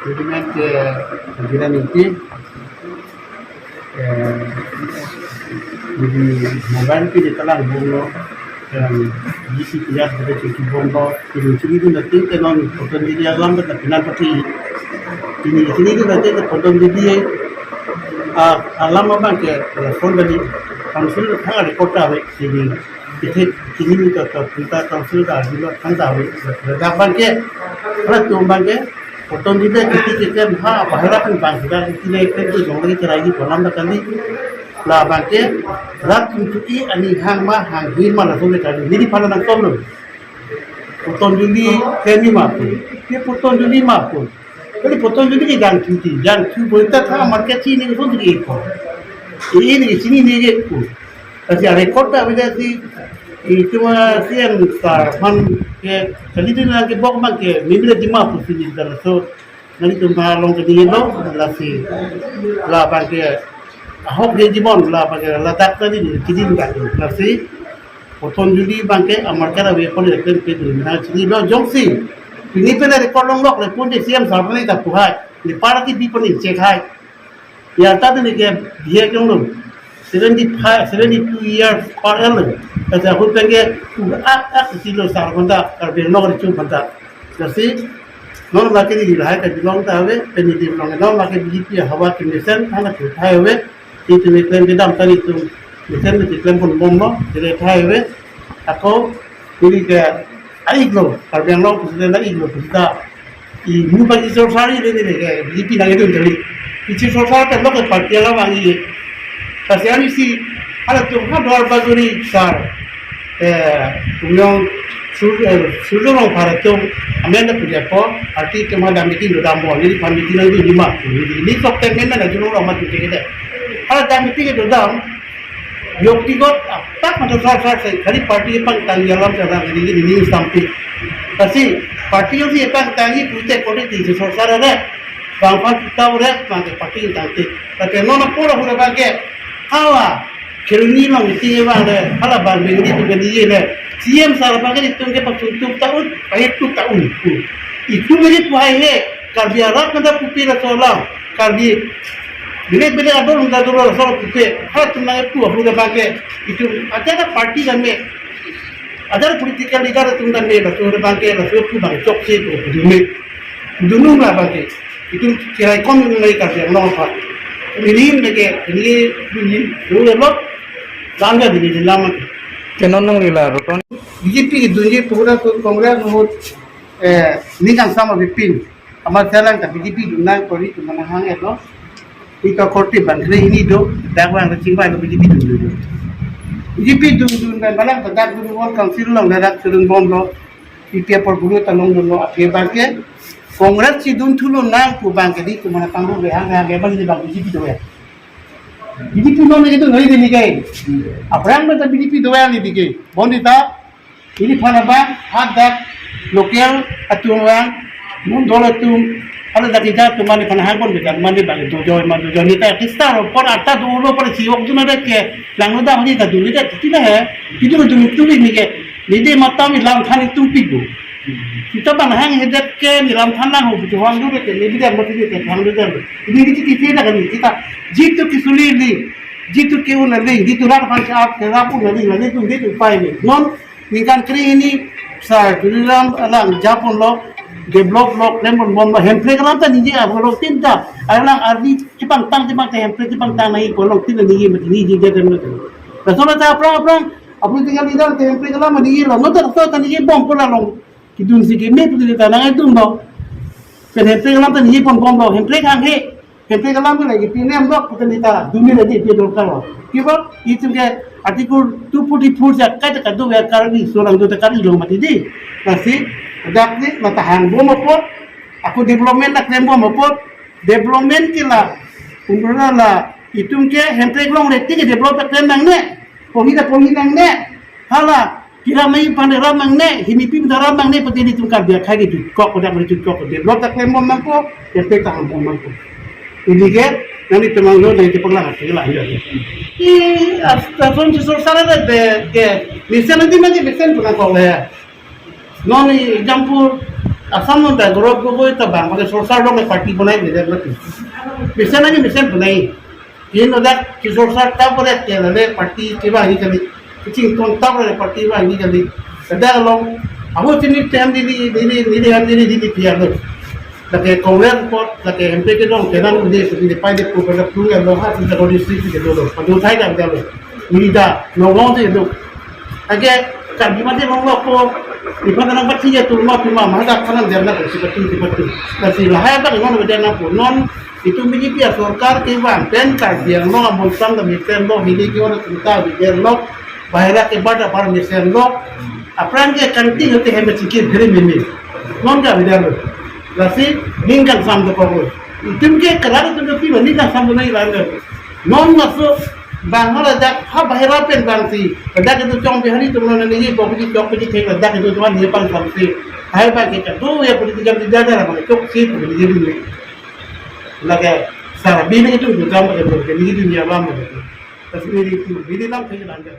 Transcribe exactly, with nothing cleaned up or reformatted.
Agreement ke agreement ke, eh, di mobile ke di talang bungo, em, di si punya sebagai cuci bombo, di sini tu nanti ke non Photon Dili alam ke tapi nanti ini sini tu nanti ke Photon Dili, ah, alam abangke, telepon dari council ke tang ada kota we sini. Isi sini ni kota, kota council ke ada kota we. Ada abangke, ada tu abangke, Photon Dili ke kiti ke ha, apa hela pun bang sudah kiti le ke tu jong lagi cerai di kolam dah kali. La abangke, rat untuk i ani hang ma hang hin ma langsung ke kali. Ini pada nang tom lo. Photon Dili ke ni ma pun. Ini Photon Dili ma pun. Kali Photon Dili ke jangthu ti, jangthu berita tha market sini ke sun ti ko. Ini ke sini ni ke ko. Kasi record ta beda si, itu ma C M sar man ke, kali tu na ke bok man ke, mimre di ma pun sini dalam so. Nangtum along ke dingin lo, lasi la abangke ahok dia jibon, la abangke ladak tadi ni kidin tak lasi Photon Dili abangke amarket ave pon le pen pe dulu na chini lo jongsi. Ini pen record long lok le pun je C M sar ni ta puhai, ni party bi pon ni check hai. Ya tadi ni ke dia jong lo. Seventy five, seventy two years per annum. Kasi ahut pen ke ak ak silo sar konta, Karbi Anglong ri chung konta. Kasi non laki ni lahai ka belong ta ave, pen ni belong non laki B J P hawa ke mesen, hana ke thai ave, itu ni klem kedam tadi tu, mesen ni klem pon bom lo, jadi thai ave, ako, ini ke, aik lo, Karbi Anglong, kita aik lo, kita I mu bagi sorkar ini ni ke, B J P nang itu jadi. Isi sorkar kan lo ke party alam lagi. Kasi ani si, ada tu ha dua bagi ni sar. Eh, punyong sur eh, surulong para tu, amen tu dia po, party tu ma dam meeting tu dam bo, ini pan meeting nanti lima. Ini sok ten men na julong lo ma tu kita. Ada dam meeting tu dam, Yokti got, ah, tak mata sar sar sai, kali party pangtang alam sana ini ini sampai. Kasi party yang si pangtang ini pute kode di sorkar ada. Bang pan kita udah pakai party tangte. Tapi nona pura pura pakai. Hala, keruni mang iti bang le, hala bang bengdi tu gani ye le. C M sar pakai itu ke pasuntuk tahun, pahit tu tahun. Itu lagi puhai he, Karbi arat nada pupi la solam, Karbi Bile bile ador hunda dolo asal pupe. Halatum nang epu ahu da bangke. Itum ada ada party kami. Ada ada political leader atum kami. Laso da bangke, laso pu bang chokche pu dume. Dunung la bangke. Itum kirai kom nung nai kasi nong apa. Ini bangke, ini, ini, ini lo. Langga ini lama. Ke non nanglila roton. B J P ke dunji pura tu Congress ahut, eh, ini kan sama bipin. Amat selang ta B J P dun nang kori tu mana hang etlo. Ika korte bangkre ini do, dak bang racing bai lo B J P dun dun. B J P dun dun dan balang ta dak dun won council long dak turun bom lo. Ipi apor guru ta long dun lo apke bangke. Congress si dun thu lo nang pu bangke di tu mana tanggung be hang hang be bang di bang B J P do ya. B J P non itu nai di ni kai. Aprang ta B J P do ya ni di kai. Bon di ta Ini aphan abang, hadak local atum abang, mondol atum, hala dak ida atum mane aphan hangpon beda mane bang dojo ma dojo ni ta kistar por ata dolo por si ok dun ada ke, lang da ni ta dun ni ta kita he, itu dun tu ni ke, ni de mata ni lam than itum pigo. Kita bang hang hedet ke ni lam than lang ho bitu hang dun ke, ni bida mati ke hang dun. Ini kita kita dah ni kita, jitu ke suli ni, jitu ke un ni, jitu rat aphan ke ap ke rap un ni, ni tu jitu pai ni. Non Ningkan kri ini, sar, Tuliram alang japon lo, develop lo, klem pon bom lo, Hemprek alam ta niji, ah, lo tinta, alang ardi, chipangtang, chipangtang, Hemprek chipangtang nai, kolong tin niji, mati niji, dia kan lo. Laso ta aprang, aprang, apun tinggal di dalam, Hemprek alam niji lo, no ta, ta, ta niji bom pon la long, kidun si keme, pun ta nang itu lo. Pen Hemprek alam ta niji pon bom lo, Hemprek hang he, Hemprek alam ke lagi pinem dok, kita ni ta, duni lagi pi dorkar lo. Kiba, itu ke article two forty-four ja, kaita kadu ya karbi, seorang tu karbi lo mati di. Nasi, dak ni, mata hang bom apot, aku development nak klem bom apot, development ke la, umrah la, itum ke Hemprek long reti ke develop klem nang ne, pongi da pongi nang ne, hala, kira mai pande ram nang ne, himi pim da ram nang ne, pati di tungkar dia khai gitu, kok pada mari kok, dia blok tak lembom mangko, dia pek tak lembom mangko. Ini ke, nanti temang lo, nanti penglah, penglah ya. I, asta son si sorkar ada de, ke, misalnya di mana misalnya pernah kau ya. Non ni jampur, Assam non ta Gaurav Gogoi ta bang pada sorsar dong party bonai beda mati. Mesen lagi mesen bonai. Ini udah ki sorsar ta pada ke lale party ke bang ini kali. Kecing ton ta pada party bang ini kali. Kada long. Aku sini tem di di di di di ham di di di di pian lo. Lake Congress pot, lake M P ke dong, kenan di di pai di pura pura lo ha, di district di lo. Padu thai dam dam lo. Ini dah, nongkrong si itu. Ake, Karbi mati nongkrong ko, ipan nang pati ya turma pima, mada kanan dia nak si pati si pati. Kasi lahai tak non dia nak ko non, itu B J P ya sorkar ke bang, pen Karbi Anglong amonsam da miten lo, hili ke orang tentang biar lo, bahira ke bada bar mesen lo, apran ke kanti hote hem sikit beri mimi. Non ka biar lo. Lasi, ningkan sam to ko. Itum ke kerana itum ke pima, ningkan sam to nai ran lo. Non masuk bang hala dak ha bahira pen bang si. Dak itu chong Bihari atum non neli pokji chong pokji thek dak itu tuan ni pang sam si. Hai bang ke tu ya political di jaga lah bang chok si political ni. Lagi sar bini itu tu jam ke tu ke ni dunia bang. Tapi ni itu bini lam thek lam ke.